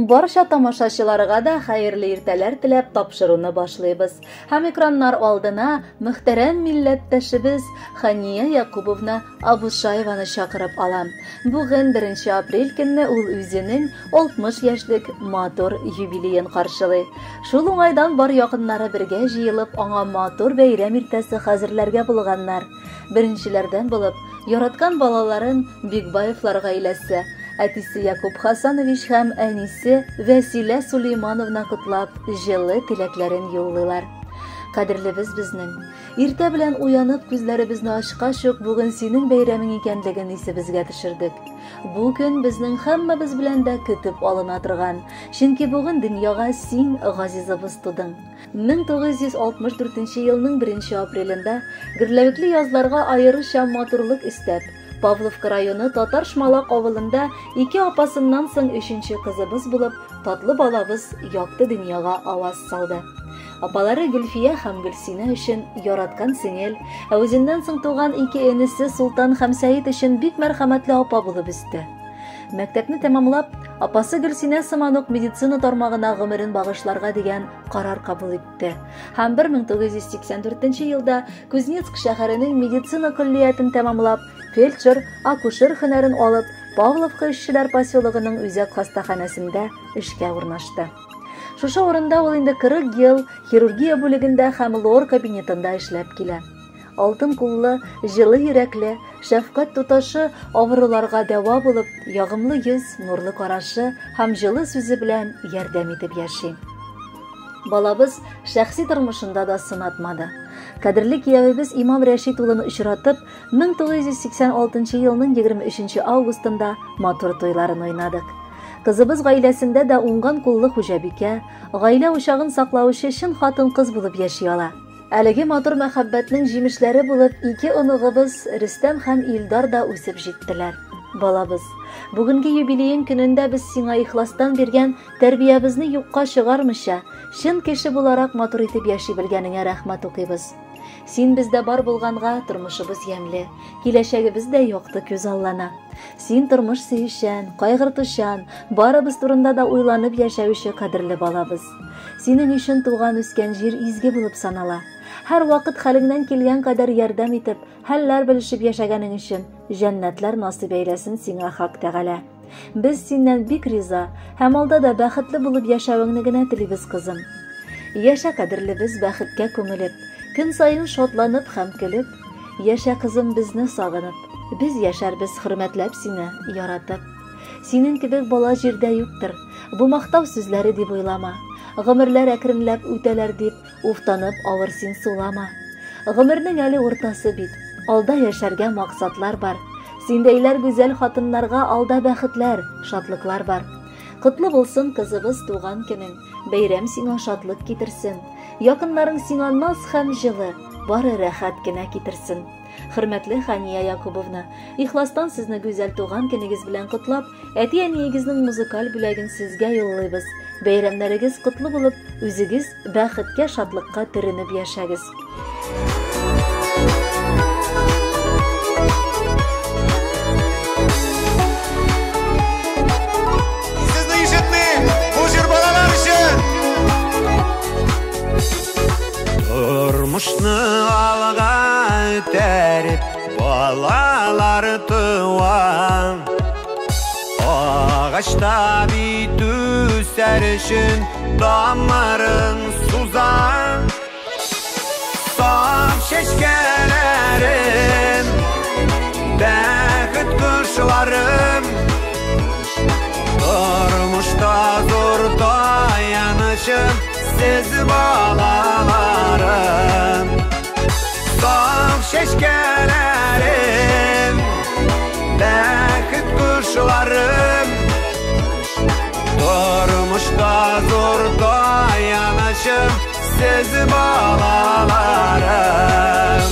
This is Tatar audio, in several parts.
Барча тамашачыларга да хәерле иртәләр теләп тапшыруны башлыйбыз. Һәм экраннар алдына мөхтәрәм милләттәшебез Хания Якубовна Абушаеваны чакырып алам. Бүген 1 апрель көнне ул үзенең 60 яшьлек матур юбилеен каршылый. Шул уңайдан бар якыннары бергә җыелып, аңа матур бәйрәм иртәсе хәзерләргә булганнар. Беренчеләрдән булып, яраткан балаларын Бикбаевлар гаиләсе, әтисе Якуб Хасанович һәм әнисе Вәсилә Сулеймановна котлап, җылы теләкләрен юллыйлар. Кадерлебез безнең, иртә белән уянып күзләребезне ачкач ук бүген синең бәйрәмең икәнлеген исебезгә төшердек. Бу көн безнең һәммәбез белән дә көтеп алына торган, чөнки бүген дөньяга син, газизыбыз, тудың. 1964 елның 1 апрелендә гөрләвекле язларга аеруча матурлык өстәп, Павловка районы Татар Шмалак авылында ике апасыннан соң өченче кызыбыз булып, татлы балабыз якты дөньяга аваз салды. Апалары Гөлфия һәм Гөлсинә өчен яраткан сеңел, ә үзеннән соң туган ике энесе Султан һәм Сәид өчен бик мәрхәмәтле апа булып үсте. Мәктәпне тәмамлап, апасы Гөлсинә сыман ук медицина тармагына гомерен багышларга дигән карар кабул итте. Һәм 1984 елда Кузнецк шәһәренең медицина көллиятен тәмамлап, фельдшер, акушер һөнәрен алып, Павловка эшчеләр поселогының үзәк хастаханәсендә эшкә урнашты. Шушы урында ул инде 40 ел хирургия бүлегендә һәм лор кабинетында эшләп килә. Алтын куллы, җылы йөрәкле, шәфкать туташы авыруларга дәва булып, ягымлы йөз, нурлы карашы һәм җылы сүзе белән ярдәм итеп яши. Балабыз шәхси тормышында да сынатмады. Кадерле киявебез Имам Рәшит улын очратып, 1986 елның 23 августында матур туйларын уйнадык. Кызыбыз гаиләсендә дә уңган куллы хуҗабикә, гаилә учагын саклаучы чын хатын-кыз булып яши ала. Әлеге матур мәхәббәтнең җимешләре булып ике оныгыбыз Рөстәм һәм Илдар да үсеп җиттеләр. Балабыз, бүгенге юбилеең көнендә без сиңа ихластан биргән тәрбиябезне юкка чыгармыйча, чын кеше буларак матур итеп яши белгәнеңә рәхмәт укыйбыз. Син бездә бар булганга тормышыбыз ямьле, киләчәгебез дә якты күзаллана. Син тормыш сөючән, кайгыртучан, барыбыз турында да уйланып яшәүче кадерле балабыз. Синең өчен туган үскән җир изге булып санала. Һәр вакыт хәлеңнән килгән кадәр ярдәм итеп, хәлләр белешеп яшәгәнең өчен җәннәтләр насыйп әйләсен сиңа Хак Тәгалә. Без синнән бик риза һәм алда да бәхетле булып яшәвеңне генә телибез, кызым. Яшә, кадерлебез, бәхеткә күмелеп, көн саен шатланып һәм көлеп, яшә, кызым, безне сагынып, без яшәрбез хөрмәтләп сине, яратып. Синең кебек бала җирдә юктыр, бу мактау сүзләре дип уйлама. Гомерләр әкренләп үтәләр дип, уфтанып авыр син сулама. Гомернең әле уртасы бит, алда яшәргә максатлар бар. Синдәйләр гүзәл хатыннарга алда бәхетләр, шатлыклар бар. Котлы булсын, кызыбыз, туган көнең, бәйрәм сиңа шатлык китерсен. Якыннарың сиңа наз һәм җылы, бары рәхәт кенә китерсен. Хөрмәтле Хания Якубовна, ихластан сезне гүзәл туган көнегез белән котлап, әти-әниегезнең музыкаль бүләген сезгә юллыйбыз. Бәйрәмнәрегез котлы булып, үзегез бәхеткә, шатлыкка төренеп яшәгез. Сезне ишетмим, бу җыр балалар өчен. Тормышны алга этәреп, балалар туа. Агачта бит үсәр өчен тамырын суза. Саф чәчкәләрем, бәхет кошларым, тормышта зур таянычым сез балаларым. Саф чәчкәләрем, бәхет кошларым, тормышта зур таянычым сез балаларым.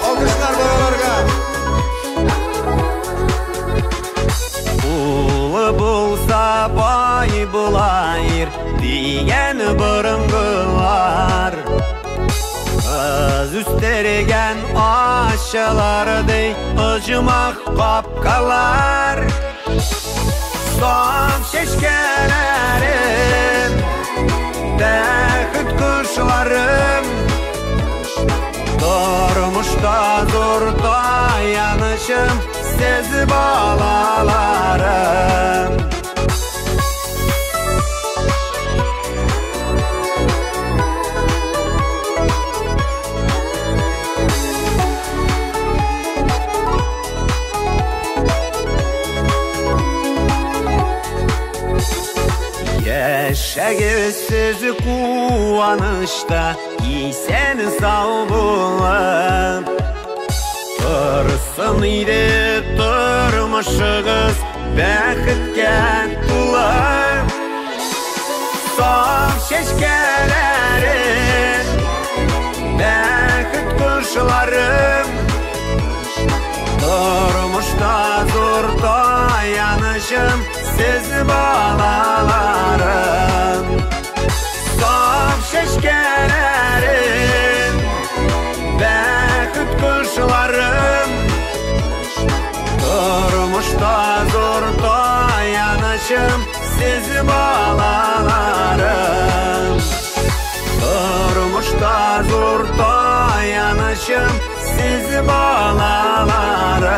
Алкышлар балаларга. Улы булса бай була ир дигән борынгылар. Кыз үстергән Ачылар ди оҗмах капкалар. Саф чәчкәләрем, бәхет кошларым, тормышта зур таянычым сез балаларым. Яшәгез сез куанычта, исән сау булып. Торсын иде тормышыгыз бәхеткә тулы. Саф чәчкәләрем, бәхет кошларым, тормышта зур таянычым сез балаларым. Саф чәчкәләрем, бәхет кошларым, тормышта зур таянычым сез балаларым. Тормышта зур таянычым сез балаларым.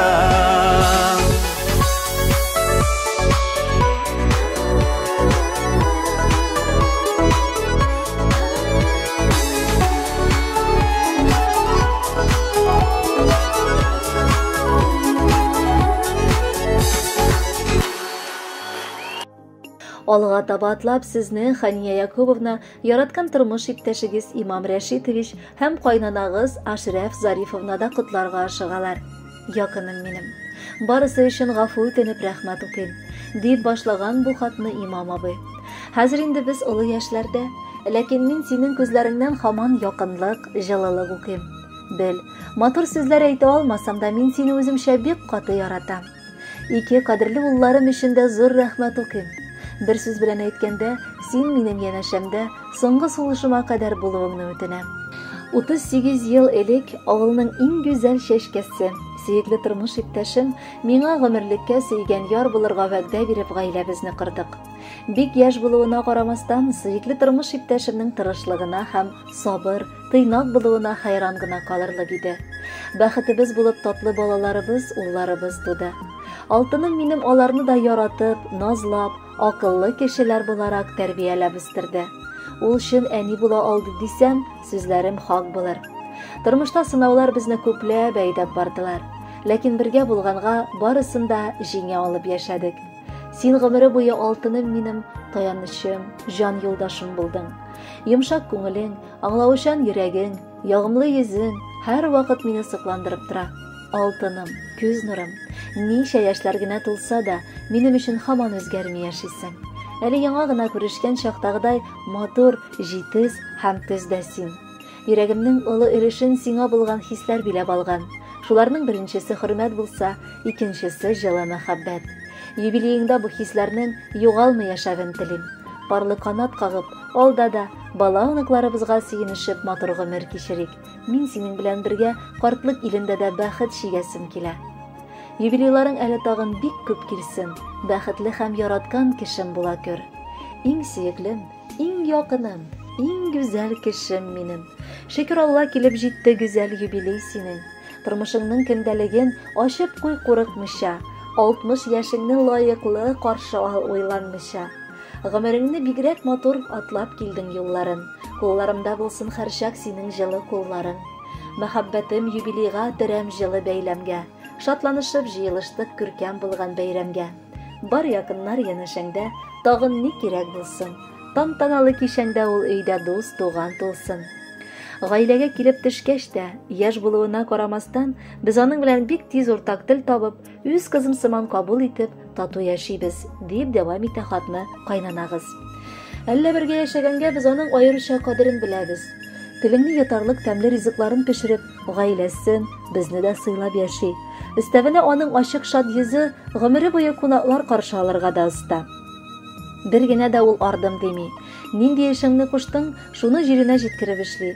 Алга таба атлап сезне Хания Якубовна, яраткан тормыш иптәшегез Имам Рәшитович һәм кайнанагыз Ашрәф Зарифовна да котларга ашыгалар. Якыным минем. Барысы өчен гафу үтенеп рәхмәт укыйм, дип башлаган бу хатны Имам абый. Хәзер инде без олы яшьләрдә, ләкин мин синең күзләреңнән һаман якынлык, җылылык укыйм. Бел, матур сүзләр әйтә алмасам да, мин сине үземчә бик каты яратам. Ике кадерле улларым өчен дә зур рәхмәт укыйм. Бер сүз белән әйткәндә, син минем янәшәмдә соңгы сулышыма кадәр булуыңны үтенәм. 38 ел элек авылның иң гүзәл чәчкәсе, сөекле тормыш иптәшем миңа гомерлеккә сөйгән яр булырга вәгъдә биреп гаиләбезне кордык. Бик яшь булуына карамастан, сөекле тормыш иптәшемнең тырышлыгына һәм сабыр, тыйнак булуына хәйран гына калырлык иде. Бәхетебез булып татлы балаларыбыз, улларыбыз туды. Алтыным минем аларны да яратып, назлап, акыллы кешеләр буларак тәрбияләп үстерде. Ул чын әни була алды дисәм, сүзләрем хак булыр. Тормышта сынаулар безне күпләп әйдәп бардылар. Ләкин бергә булганга барысын да җиңә алып яшәдек. Син гомере буе алтыным минем, таянычым, җан юлдашым булдың. Йомшак күңелең, аңлаучан йөрәгең, ягымлы йөзең һәрвакыт мине сокландырып тора. Алтыным, күз нурым, ничә яшьләр генә тулса да, минем өчен һаман үзгәрми яшисең. Әле яңа гына күрешкән чактагыдай матур, җитез һәм төз дә син. Йөрәгемнең олы өлешен сиңа булган хисләр биләп алган. Шуларның беренчесе хөрмәт булса, икенчесе җылы мәхәббәт. Юбилееңда бу хисләрнең югалмый яшәвен телим. Парлы канат кагып, алда да бала оныкларыбызга сөенешеп матур гомер кичерик. Мин синең белән бергә картлык илендә дә бәхет чигәсем килә. Юбилейларың әле тагын бик күп килсен, бәхетле һәм яраткан кешем була күр. Иң сөеклем, иң якыным, иң гүзәл кешем минем. Шөкер Алла килеп җитте гүзәл юбилей синең. Тормышыңның көндәлеген ачып куй курыкмыйча, 60 яшеңне лаеклы каршы ал уйланмыйча. Гомереңне бигрәк матур атлап килдең юлларын. Кулларымда булсын һәрчак синең җылы кулларың. Мәхәббәтем юбилейга төрәм җылы бәйләмгә. Шатланышып җыелыштык күркәм булган бәйрәмгә. Бар якыннар янәшәңдә, тагын ни кирәк булсын? Тантаналы кичәңдә ул өйдә дус, туган тулсын. Гаиләгә килеп төшкәч тә, яшь булуына карамастан, без аның белән бик тиз уртак тел табып, үз кызым сыман кабул итеп, тату яшибез, дип дәвам итә хатны кайнанагыз. Әллә бергә яшәгәнгә без аның аеруча кадерен беләбез. Телеңне йотарлык тәмле ризыкларын пешереп, гаиләсен, безне дә сыйлап яши. Өстәвенә аның ачык шат йөзе гомере буе кунаклар каршы алырга да оста. Бер генә дә ул ардым дими. Нинди эшеңне куштың, шуны җиренә җиткереп эшли.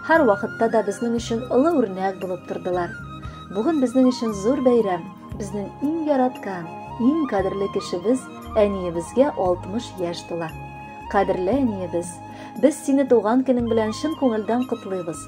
Һәрвакытта да безнең өчен олы үрнәк булып тордылар. Бүген безнең өчен зур бәйрәм. Безнең иң яраткан, иң кадерле кешебез, әниебезгә 60 яшь тула. Кадерле әниебез, без сине туган көнең белән чын күңелдән котлыйбыз.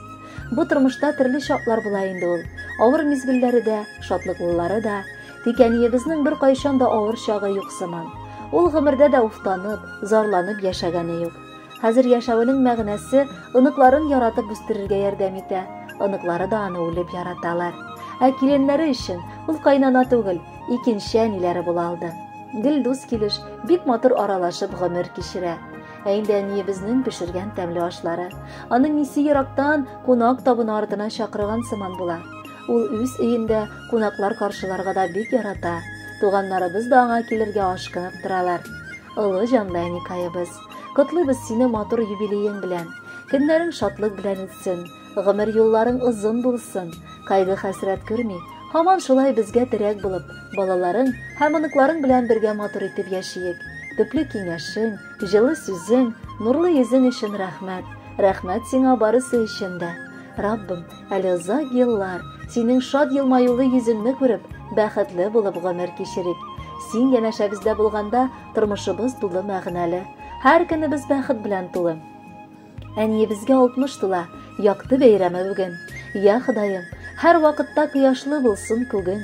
Бу тормышта төрле чаклар була инде ул. Авыр мизгелләре дә, шатлыклылары да. Тик әниебезнең беркайчан да авыр чагы юк сыман. Ул гомердә дә уфтанып, зарланып яшәгәне юк. Хәзер яшәвенең мәгънәсе оныкларын яратып үстерергә ярдәм итә. Оныклары да аны үлеп яраталар. Ә киленнәре өчен ул кайнана түгел, икенче әниләре була алды. Гел дус килеш, бик матур аралашып гомер кичерә. Ә инде әниебезнең пешергән тәмле ашлары. Аның исе ерактан кунак табыны артына чакырган сыман була. Ул үз өендә кунаклар каршыларга да бик ярата. Туганнарыбыз да аңа килергә ашкынып торалар. Олы җанлы әникаебыз, котлыйбыз сине матур юбилеең белән. Көннәрең шатлык белән үтсен, гомер юлларың озын булсын. Кайгы-хәсрәт күрми, һаман шулай безгә терәк булып, балаларың һәм оныкларың белән бергә матур итеп яшиек. Төпле киңәшең, җылы сүзең, нурлы йөзең өчен рәхмәт. Рәхмәт сиңа барысы өчен дә. Раббым, әле озак еллар синең шат елмаюлы йөзеңне күреп, бәхетле булып гомер кичерик. Син янәшәбездә булганда тормышыбыз тулы мәгънәле. Һәр көнебез бәхет белән тулы. Әниебезгә 60 тула, якты бәйрәме бүген. Я Ходаем, һәр вакытта кояшлы булсын күгең.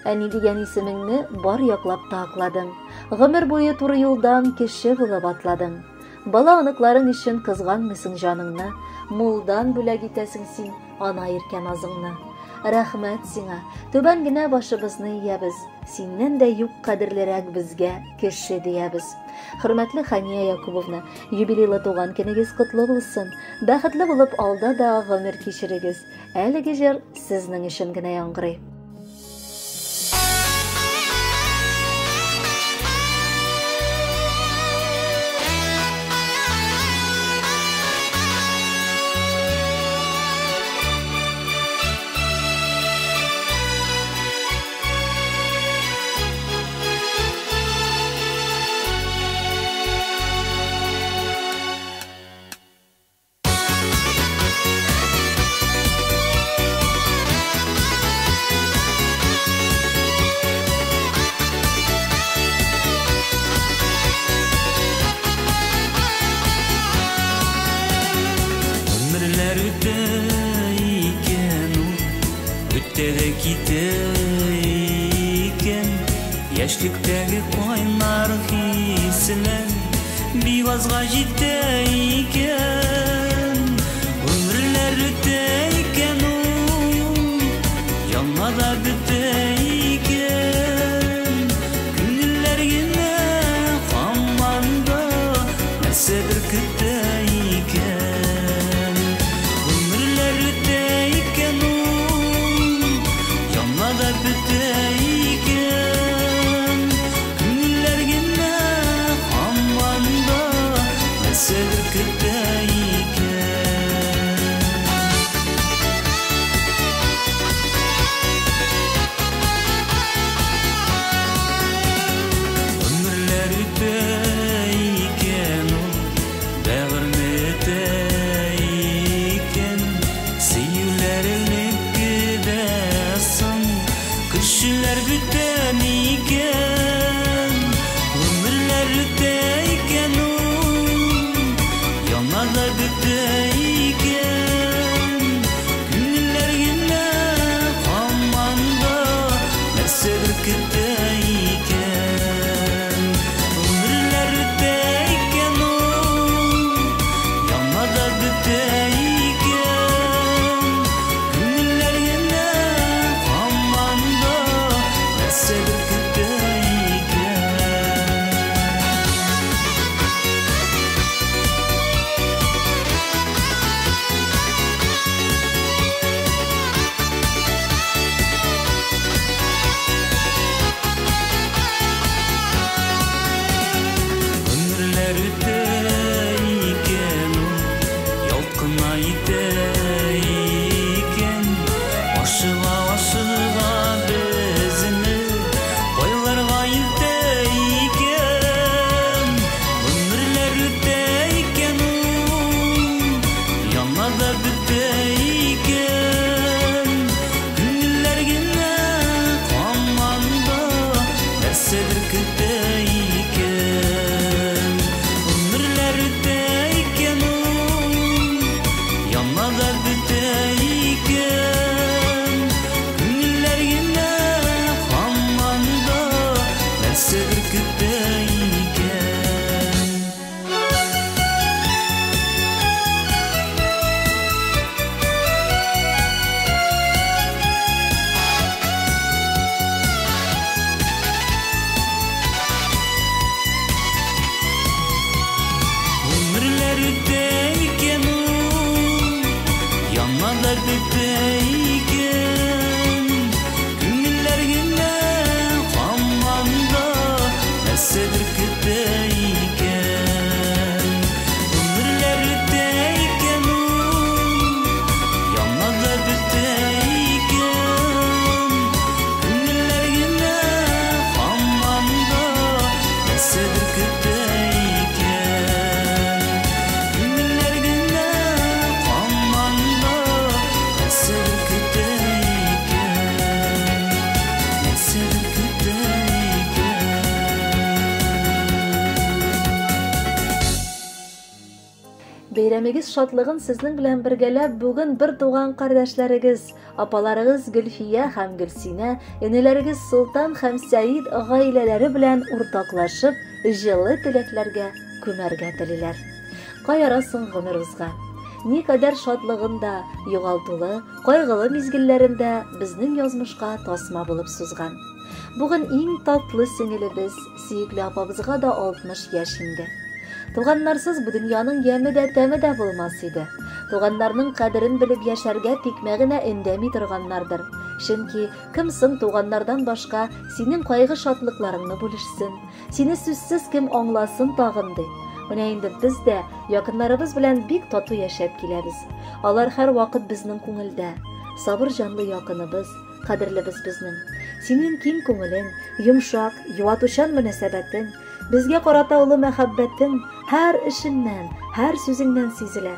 Әни дигән исемеңне бар яклап та акладың. Гомер буе туры юлдан кеше булып атладың. Бала оныкларың өчен кызганмыйсың җаныңны, мулдан бүләк итәсең син ана иркә назыңны. Рәхмәт сиңа, түбән генә башыбызны иябез, синнән дә юк кадерлерәк безгә кеше диябез. Хөрмәтле Хания Якубовна, юбилейлы туган көнегез котлы булсын. Бәхетле булып алда да гомер кичерегез. Әлеге җыр сезнең өчен генә яңгырый. Гомерләр үтә икән ул, үтә дә китә икән. Яшьлектәге кайнар хисләр бик азга җитә икән. Гомерләр үтә икән ул, яна да бетә икән. Күңелләр генә һаман да нәрсәдер көтә икән. Гомерләр үтә икән ул, яна да бетә икән. Күңелләр генә һаман да нәрсәдер көтә икән. Гомерләр үтә икән ул, бәгырьне өтә икән. Сөюләр элеккедә соң, кешеләр бүтән икән. Гомерләр үтә икән ул, яна да бетә икән. Күңелләр генә һаман да нәрсәдер көтә икән. Гомерләр үтә икән ул, яна да бетә икән. Күңелләр генә һаман да нәрсәдер көтә икән. Нәрсәдер көтә икән. Гомерләр үтә икән ул, яна да бетә икән. Күңелләр генә һаман да нәрсәдер көтә икән. Күңелләр генә һаман да нәрсәдер көтә икән. Нәрсәдер көтә икән. Бәйрәмегез шатлыгын сезнең белән бергәләп бүген бер туган кардәшләрегез, апаларыгыз Гөлфия һәм Гөлсинә, энеләрегез Солтан һәм Сәид гаиләләре белән уртаклашып, җылы теләкләргә күмәргә телиләр. Кай арасың гомер узган. Никадәр шатлыгын да, югалтулы, кайгылы мизгелләрендә безнең язмышка тасма булып сузган. Бүген иң татлы сеңелебез, сөекле апабызга да 60 яшь инде. Туганнарсыз бу дөньяның яме дә тәме дә булмас иде. Туганнарның кадерен белеп яшәргә тикмә генә өндәми торганнардыр. Чөнки кем соң туганнардан башка синең кайгы шатлыкларыңны бүлешсен, сине сүзсез кем аңласын тагын ди. Менә инде без дә якыннарыбыз белән бик тату яшәп киләбез. Алар һәр вакыт безнең күңелдә. Сабыр җанлы якыныбыз, кадерлебез безнең. Синең киң күңелең, йомшак, юатучан мөнәсәбәтең, безгә карата олы мәхәббәтең һәр эшеңнән, һәр сүзеңнән сизелә.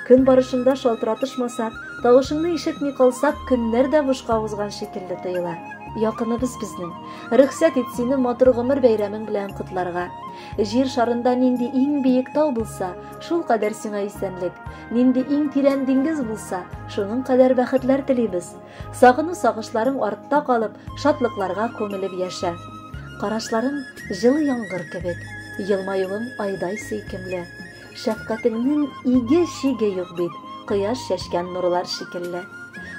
Көн барышында шалтыратышмасак, тавышыңны ишетми калсак, көннәр дә бушка узган шикелле тоела. Якыныбыз безнең. Рөхсәт ит сине матур гомер бәйрәмең белән котларга. Җир шарында нинди иң биек тау булса, шул кадәр сиңа исәнлек. Нинди иң тирән диңгез булса, шуның кадәр бәхетләр телибез. Сагыну сагышларың артта калып, шатлыкларга күмелеп яшә. Карашларың җылы яңгыр кебек, елмаюың айдай сөйкемле. Шәфкатеңнең иге шиге юк бит, кояш чәчкән нурлар шикелле.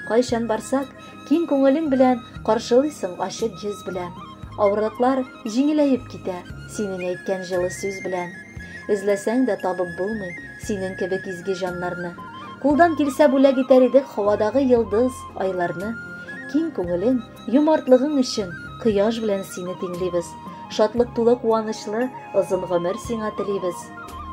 Кайчан барсак, киң күңелең белән каршылыйсың ачык йөз белән. Авырлыклар җиңеләеп китә синең әйткән җылы сүз белән. Эзләсәң дә табып булмый синең кебек изге җаннарны. Кулдан килсә бүләк итәр идек һавадагы йолдыз, айларны. Киң күңелең, юмартлыгың өчен кояш белән сине тиңлибез. Шатлык тулы куанычлы озын гомер сиңа телибез.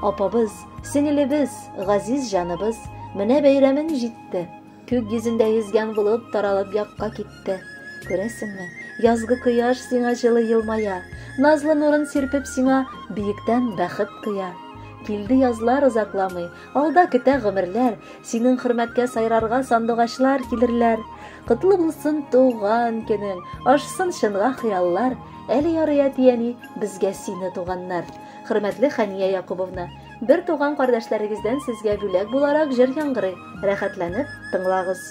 Апабыз, сеңелебез, газиз җаныбыз, менә бәйрәмең җитте. Күк йөзендә йөзгән булып таралып якка китте. Күрәсеңме, язгы кояш сиңа җылы елмая, назлы нурын сирпеп сиңа биектән бәхет коя. Килде язлар озакламый, алда көтә гомерләр, синең хөрмәткә сайрарга сандугачлар килерләр. Котлы булсын туган көнең, ашсын чынга хыяллар, әле ярый әти-әни безгә сине туганнар. Хөрмәтле Хәния Якубовна, бер туган кардәшләрегездән сезгә бүләк буларак җыр яңгырый. Рәхәтләнеп тыңлагыз.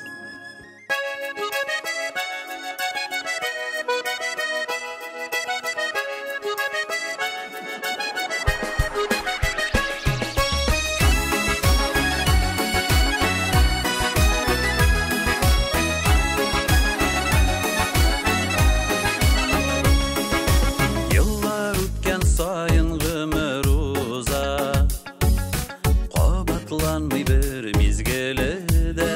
Еллар үткән саен гомер уза, кабатланмый бер мизгеле дә.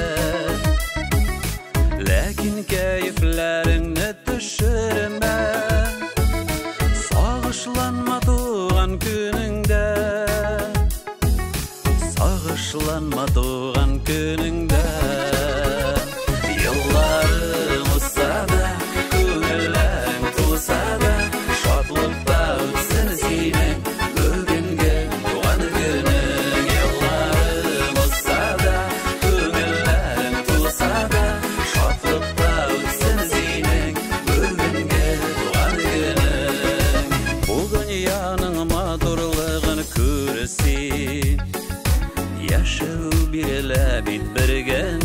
Ләкин кәефләреңне төшермә, сагышланма туган көнеңдә, сагышланма туган көнеңдә. Елларың узса да, күңелең тулса да, шатлыкта үтсен синең бүгенге туган көнең. Елларың узса да, күңелең тулса да, шатлыкта үтсен синең бүгенге туган көнең. Бу дөньяның матурлыгын күр син, яшәү бирелә бит бер генә.